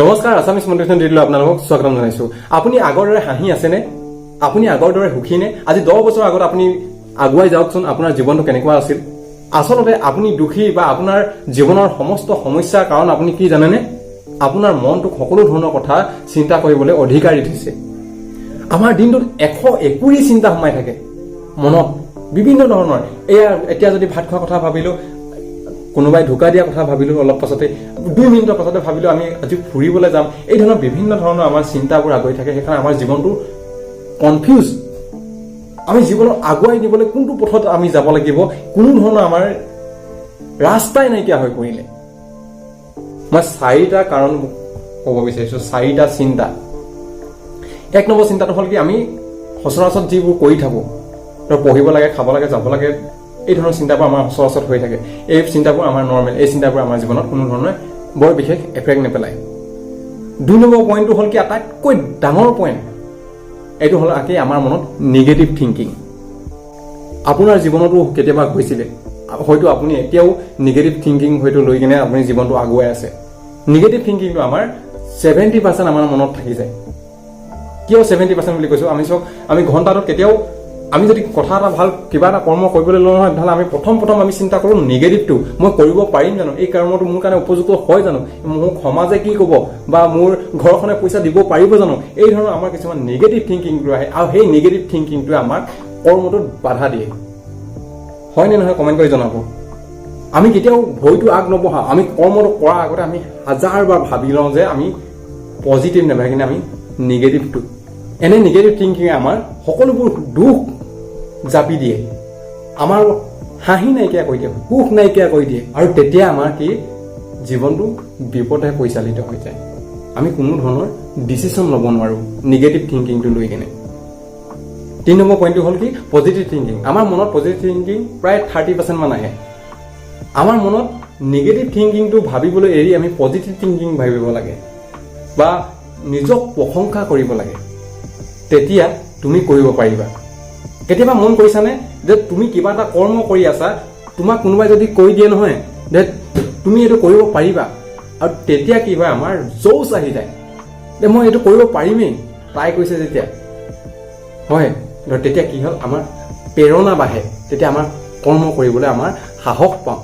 নমস্কাৰ, Assamese motivation দিলোঁ আপোনালোকক স্বাগতম জনাইছোঁ। আপুনি আগৰ দৰে হাঁহি আছেনে? আপুনি আগৰ দৰে সুখী নে? আজি 10 বছৰ আগত আপুনি আগুৱাই যাওকচোন, আপোনাৰ জীৱনটো কেনেকুৱা আছিল? আচলতে আপুনি দুখী বা আপোনাৰ জীৱনৰ সমস্ত সমস্যাৰ কাৰণ আপুনি কি জানেনে? আপোনাৰ মনটোক সকলো ধৰণৰ কথা চিন্তা কৰিবলৈ অধিকাৰ দি থৈছে। আমাৰ দিনটোত 121 চিন্তা সোমাই থাকে মনত বিভিন্ন ধৰণৰ। এয়া এতিয়া যদি ভাত খোৱা কথা ভাবিলো, কোনোবাই ঢোকা দিয়া কথা ভাবিলো, অলপ পাছতে 2 মিনিটৰ পাছতে ভাবিলো আমি আজি ফুৰিবলৈ যাম। এই ধৰণৰ বিভিন্ন ধৰণৰ আমাৰ চিন্তাবোৰ আগুৱাই থাকে। সেইকাৰণে আমাৰ জীৱনটো কনফিউজ। আমি জীৱনত আগুৱাই নিবলৈ কোনটো পথত আমি যাব লাগিব, কোনো ধৰণৰ আমাৰ ৰাস্তাই নাইকিয়া হৈ পৰিলে। মই চাৰিটা কাৰণ ক'ব বিচাৰিছো, চাৰিটা চিন্তা। এক নম্বৰ চিন্তাটো হ'ল কি, আমি সচৰাচৰ যিবোৰ কৰি থাকোঁ, ধৰ পঢ়িব লাগে, খাব লাগে, যাব লাগে, এই ধৰণৰ চিন্তাবোৰ আমাৰ সচৰাচৰ হৈ থাকে। এই চিন্তাবোৰ আমাৰ নৰ্মেল। এই চিন্তাবোৰ আমাৰ জীৱনত কোনো ধৰণৰ বৰ বিশেষ এফেক্ট নেপেলায়। দুই নম্বৰ পইণ্টটো হ'ল কি, আটাইতকৈ ডাঙৰ পইণ্ট এইটো হ'ল কি, আমাৰ মনত নিগেটিভ থিংকিং। আপোনাৰ জীৱনতো কেতিয়াবা হৈছিলে, হয়তো আপুনি এতিয়াও নিগেটিভ থিংকিং হয়তো লৈ কিনে আপুনি জীৱনটো আগুৱাই আছে। নিগেটিভ থিংকিংটো আমাৰ 70% আমাৰ মনত থাকি যায়। কিয় 70% বুলি কৈছোঁ? আমি চাওক, আমি ঘণ্টাটোত কেতিয়াও আমি যদি কথা এটা ভাল কিবা এটা কৰ্ম কৰিবলৈ লওঁ নহয়, তেতিয়াহ'লে আমি প্ৰথম প্ৰথম আমি চিন্তা কৰোঁ নিগেটিভটো। মই কৰিব পাৰিম জানো? এই কৰ্মটো মোৰ কাৰণে উপযুক্ত হয় জানো? মোক সমাজে কি ক'ব বা মোৰ ঘৰখনে পইচা দিব পাৰিব জানো? এই ধৰণৰ আমাৰ কিছুমান নিগেটিভ থিংকিংটো আহে আৰু সেই নিগেটিভ থিংকিংটোৱে আমাক কৰ্মটোত বাধা দিয়ে। হয় নে নহয়, কমেণ্ট কৰি জনাব। আমি কেতিয়াও ভৰিটো আগ নবঢ়াওঁ। আমি কৰ্মটো কৰাৰ আগতে আমি হাজাৰবাৰ ভাবি লওঁ যে আমি পজিটিভ নাভাবি কিনে আমি নিগেটিভটো। এনে নিগেটিভ থিংকিঙে আমাৰ সকলোবোৰ দুখ জাপি দিয়ে, আমাৰ হাঁহি নাইকিয়া কৰি দিয়ে, সুখ নাইকিয়া কৰি দিয়ে আৰু তেতিয়া আমাৰ কি জীৱনটো বিপথে পৰিচালিত হৈ যায়। আমি কোনো ধৰণৰ ডিচিশ্যন ল'ব নোৱাৰোঁ নিগেটিভ থিংকিংটো লৈ কিনে। তিনি নম্বৰ পইণ্টটো হ'ল কি, পজিটিভ থিংকিং। আমাৰ মনত পজিটিভ থিংকিং প্ৰায় 30% মান আহে। আমাৰ মনত নিগেটিভ থিংকিংটো ভাবিবলৈ এৰি আমি পজিটিভ থিংকিং ভাবিব লাগে বা নিজক প্ৰশংসা কৰিব লাগে, তেতিয়া তুমি কৰিব পাৰিবা। কেতিয়াবা মন কৰিছানে যে তুমি কিবা এটা কৰ্ম কৰি আছা, তোমাক কোনোবাই যদি কৈ দিয়ে নহয় যে তুমি এইটো কৰিব পাৰিবা, আৰু তেতিয়া কি হয়, আমাৰ জৌচ আহি যায় যে মই এইটো কৰিব পাৰিমেই, তাই কৈছে যেতিয়া। হয়, ধৰ তেতিয়া কি হ'ল, আমাৰ প্ৰেৰণা বাঢ়ে, তেতিয়া আমাৰ কৰ্ম কৰিবলৈ আমাৰ সাহস পাওঁ।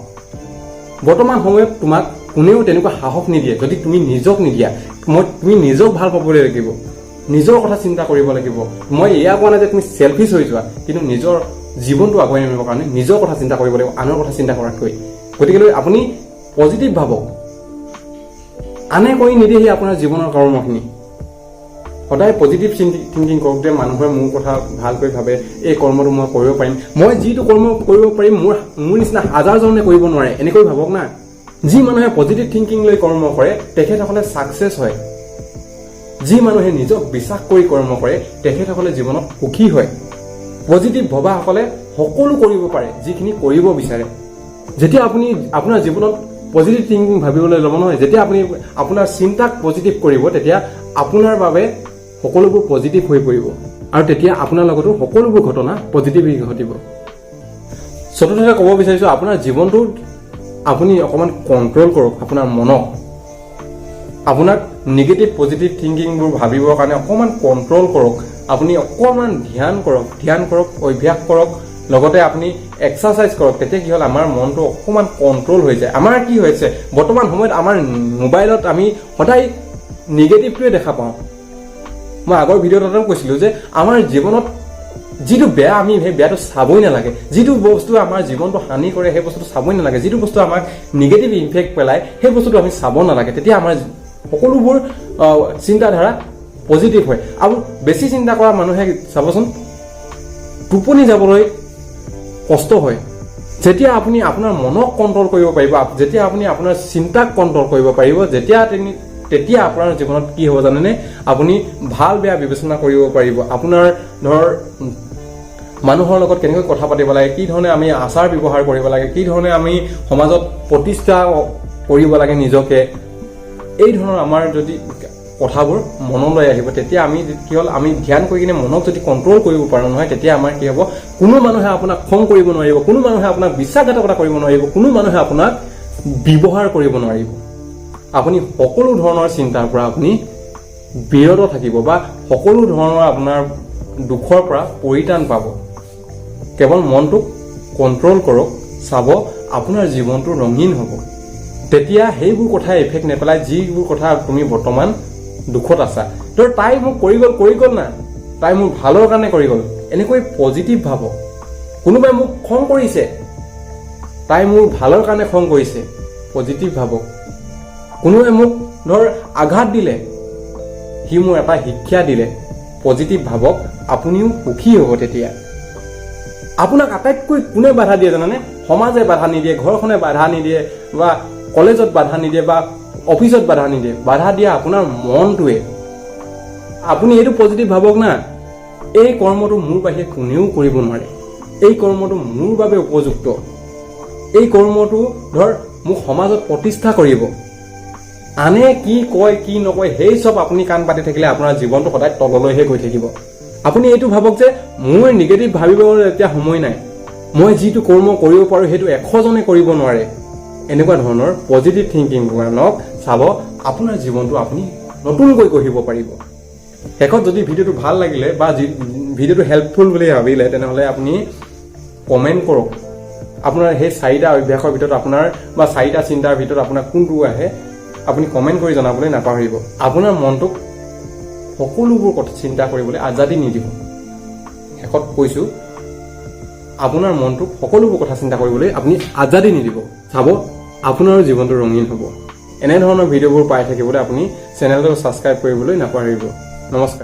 বৰ্তমান সময়ত তোমাক কোনেও তেনেকুৱা সাহস নিদিয়ে যদি তুমি নিজক নিদিয়া। তুমি নিজক ভাল পাবলৈ লাগিব, নিজৰ কথা চিন্তা কৰিব লাগিব। মই এয়া কোৱা নাই যে তুমি চেলফিছ হৈ যোৱা, কিন্তু নিজৰ জীৱনটো আগুৱাই নিবৰ কাৰণে নিজৰ কথা চিন্তা কৰিব লাগিব আনৰ কথা চিন্তা কৰাতকৈ। গতিকেলৈ আপুনি পজিটিভ ভাবক। আনে কৰি নিদিয়েহি আপোনাৰ জীৱনৰ কৰ্মখিনি। সদায় পজিটিভ থিংকিং কৰক যে মানুহে মোৰ কথা ভালকৈ ভাবে, এই কৰ্মটো মই কৰিব পাৰিম, মই যিটো কৰ্ম কৰিব পাৰিম মোৰ নিচিনা হাজাৰজনে কৰিব নোৱাৰে, এনেকৈ ভাবক না। যি মানুহে পজিটিভ থিংকিং লৈ কৰ্ম কৰে, তেখেতসকলে ছাকচেছ হয়। যি মানুহে নিজক বিশ্বাস কৰি কৰ্ম কৰে, তেখেতসকলে জীৱনত সুখী হয়। পজিটিভ ভবাসকলে সকলো কৰিব পাৰে যিখিনি কৰিব বিচাৰে। যেতিয়া আপুনি আপোনাৰ জীৱনত পজিটিভ থিংকিং ভাবিবলৈ ল'ব নহয়, যেতিয়া আপুনি আপোনাৰ চিন্তাক পজিটিভ কৰিব, তেতিয়া আপোনাৰ বাবে সকলোবোৰ পজিটিভ হৈ পৰিব আৰু তেতিয়া আপোনাৰ লগতো সকলোবোৰ ঘটনা পজিটিভ ঘটিব। চতুৰ্থতে ক'ব বিচাৰিছোঁ, আপোনাৰ জীৱনটোত আপুনি অকণমান কণ্ট্ৰল কৰক আপোনাৰ মনক। আপোনাক নিগেটিভ পজিটিভ থিংকিংবোৰ ভাবিবৰ কাৰণে অকণমান কণ্ট্ৰল কৰক। আপুনি অকণমান ধ্যান কৰক, ধ্যান কৰক, অভ্যাস কৰক, লগতে আপুনি এক্সাৰচাইজ কৰক। তেতিয়া কি হ'ল, আমাৰ মনটো অকণমান কণ্ট্ৰল হৈ যায়। আমাৰ কি হৈছে, বৰ্তমান সময়ত আমাৰ মোবাইলত আমি সদায় নিগেটিভটোৱে দেখা পাওঁ। মই আগৰ ভিডিঅ' এটাতো কৈছিলোঁ যে আমাৰ জীৱনত যিটো বেয়া, আমি সেই বেয়াটো চাবই নালাগে। যিটো বস্তু আমাৰ জীৱনটো হানি কৰে, সেই বস্তুটো চাবই নালাগে। যিটো বস্তু আমাক নিগেটিভ ইমপেক্ট পেলায়, সেই বস্তুটো আমি চাব নালাগে। তেতিয়া আমাৰ সকলোবোৰ চিন্তাধাৰা পজিটিভ হয়। আৰু বেছি চিন্তা কৰা মানুহে চাবচোন, টোপনি যাবলৈ কষ্ট হয়। যেতিয়া আপুনি আপোনাৰ মনক কণ্ট্ৰল কৰিব পাৰিব, যেতিয়া আপুনি আপোনাৰ চিন্তাক কণ্ট্ৰল কৰিব পাৰিব, যেতিয়া তেতিয়া আপোনাৰ জীৱনত কি হ'ব জানেনে? আপুনি ভাল বেয়া বিবেচনা কৰিব পাৰিব। আপোনাৰ ধৰ মানুহৰ লগত কেনেকৈ কথা পাতিব লাগে, কি ধৰণে আমি আচাৰ ব্যৱহাৰ কৰিব লাগে, কি ধৰণে আমি সমাজত প্ৰতিষ্ঠা কৰিব লাগে নিজকে, এই ধৰণৰ আমাৰ যদি কথাবোৰ মনলৈ আহিব, তেতিয়া আমি কি হ'ল, আমি ধ্যান কৰি কিনে মনক যদি কণ্ট্ৰল কৰিব পাৰোঁ নহয়, তেতিয়া আমাৰ কি হ'ব? কোনো মানুহে আপোনাক খং কৰিব নোৱাৰিব, কোনো মানুহে আপোনাক বিশ্বাসঘাতকতা কৰিব নোৱাৰিব, কোনো মানুহে আপোনাক ব্যৱহাৰ কৰিব নোৱাৰিব। আপুনি সকলো ধৰণৰ চিন্তাৰ পৰা আপুনি বিৰত থাকিব বা সকলো ধৰণৰ আপোনাৰ দুখৰ পৰা পৰিত্ৰাণ পাব। কেৱল মনটোক কণ্ট্ৰল কৰক, চাব আপোনাৰ জীৱনটো ৰঙীন হ'ব। তেতিয়া সেইবোৰ কথাই এফেক্ট নেপেলায় যিবোৰ কথা তুমি বৰ্তমান দুখত আছা। ধৰ তাই মোক কৰি গ'ল, কৰি গ'ল না, তাই মোৰ ভালৰ কাৰণে কৰি গ'ল, এনেকৈ পজিটিভ ভাবক। কোনোবাই মোক খং কৰিছে, তাই মোৰ ভালৰ কাৰণে খং কৰিছে, পজিটিভ ভাবক। কোনোবাই মোক ধৰ আঘাত দিলে, সি মোৰ এটা শিক্ষা দিলে, পজিটিভ ভাবক। আপুনিও সুখী হ'ব তেতিয়া। আপোনাক আটাইতকৈ কোনে বাধা দিয়ে জানানে? সমাজে বাধা নিদিয়ে, ঘৰখনে বাধা নিদিয়ে বা কলেজত বাধা নিদিয়ে বা অফিচত বাধা নিদিয়ে। বাধা দিয়া আপোনাৰ মনটোৱে। আপুনি এইটো পজিটিভ ভাবক না, এই কৰ্মটো মোৰ বাহিৰে কোনেও কৰিব নোৱাৰে, এই কৰ্মটো মোৰ বাবে উপযুক্ত, এই কৰ্মটো ধৰ মোক সমাজত প্ৰতিষ্ঠা কৰিব। আনে কি কয় কি নকয় সেই চব আপুনি কাণ পাতি থাকিলে আপোনাৰ জীৱনটো সদায় তললৈহে গৈ থাকিব। আপুনি এইটো ভাবক যে মোৰ নিগেটিভ ভাবিবলৈ এতিয়া সময় নাই, মই যিটো কৰ্ম কৰিব পাৰোঁ সেইটো 100জনে কৰিব নোৱাৰে। এনেকুৱা ধৰণৰ পজিটিভ থিংকিং আনক, চাব আপোনাৰ জীৱনটো আপুনি নতুনকৈ গঢ়িব পাৰিব। শেষত যদি ভিডিঅ'টো ভাল লাগিলে বা ভিডিঅ'টো হেল্পফুল বুলি ভাবিলে, তেনেহ'লে আপুনি কমেণ্ট কৰক। আপোনাৰ সেই চাৰিটা অভ্যাসৰ ভিতৰত আপোনাৰ বা চাৰিটা চিন্তাৰ ভিতৰত আপোনাৰ কোনটো আহে, আপুনি কমেণ্ট কৰি জনাবলৈ নাপাহৰিব। আপোনাৰ মনটোক সকলোবোৰ কথা চিন্তা কৰিবলৈ আজাদী নিদিব। শেষত কৈছোঁ, আপোনাৰ মনটোক সকলোবোৰ কথা চিন্তা কৰিবলৈ আপুনি আজাদী নিদিব। চাব আপোনাৰো জীৱনটো ৰঙীন হ'ব। এনেধৰণৰ ভিডিঅ'বোৰ পাই থাকিবলৈ আপুনি চেনেলটো ছাবস্ক্ৰাইব কৰিবলৈ নাপাহৰিব। নমস্কাৰ।